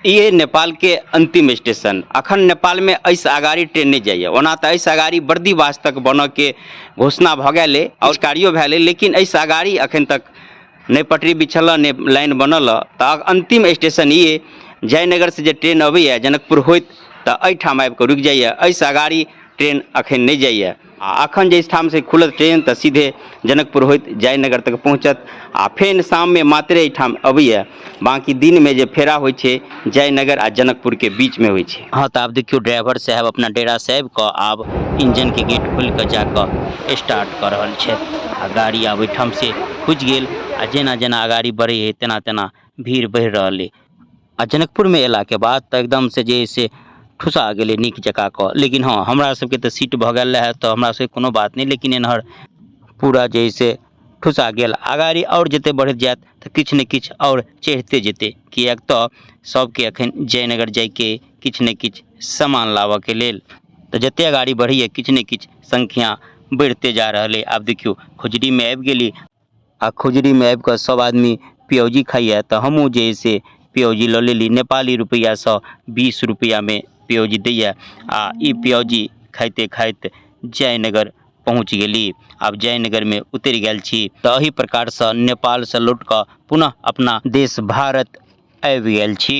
ई नेपाल के अंतिम स्टेशन। अखन नेपाल में एहिसँ अगाड़ी ट्रेन नहि जाइए। ओना तऽ एहिसँ अगाड़ी बर्दीवास तक बनऽके घोषणा भऽ गेल अइ आओर कार्यो भेल अइ, लेकिन एहिसँ अगाड़ी अखन तक नहि पटरी बिछल हँ, नहि लाइन बनल हँ। तऽ अंतिम स्टेशन ई अइ। जयनगरसँ जे ट्रेन अबैए जनकपुर होइत तऽ एहिठाम आबिकऽ रुकि जाइए। एहिसँ अगाड़ी ट्रेन अखन नहि जाइए। आ अखन जे एहिठामसँ खुलत ट्रेन तऽ सीधे जनकपुर होइत जयनगर तक पहुँचत आ फेर शाममे मात्रे एहिठाम अबैए। बाँकी दिनमे जे फेरा होइ छै जयनगर आ जनकपुरके बीचमे होइ छै। हँ तऽ आब देखियौ ड्राइवर साहेब अपना डेरासँ आबि कऽ आब इंजनके गेट खोलि कऽ जा कऽ स्टार्ट कऽ रहल छथि आ गाड़ी आब एहिठामसँ खुजि गेल आ जेना जेना अगाड़ी बढ़ै हइ तेना तेना भीड़ बढ़ि रहल अइ। आ जनकपुरमे अयलाके बाद तऽ एकदमसँ जे हइ से ठुसा गेलै नीक जकाँ कऽ। लेकिन हँ, हमरा सबके तऽ सीट भऽ गेल रहए तऽ हमरा सबके कोनो बात नहि, लेकिन एन्हर पूरा जे हइ से ठुसा गेल। अगाड़ी आओर जतेक बढ़ैत जायत तऽ किछु ने किछु आओर चढ़िते जेतै, किएक तऽ सबके एखन जयनगर जाइके किछु ने किछु सामान लाबऽके लेल। तऽ जतेक अगाड़ी बढ़ैए किछु ने किछु संख्या बढ़िते जा रहल अइ। आब देखियौ खुजरीमे आबि गेली आ खुजरीमे आबि कऽ सब आदमी प्यौजी खाइए तऽ हमहूँ जे हइ से प्यौजी लऽ लेली। नेपाली रुपैआसँ 20 रुपैआमे प्यौजी दैए आ ई प्यौजी खाइते खाइत जयनगर पहुँच गेली। आब जयनगरमे उतरि गेल छी। तऽ एहि प्रकारसँ नेपालसँ लौट कऽ पुनः अपना देश भारत आबि गेल छी।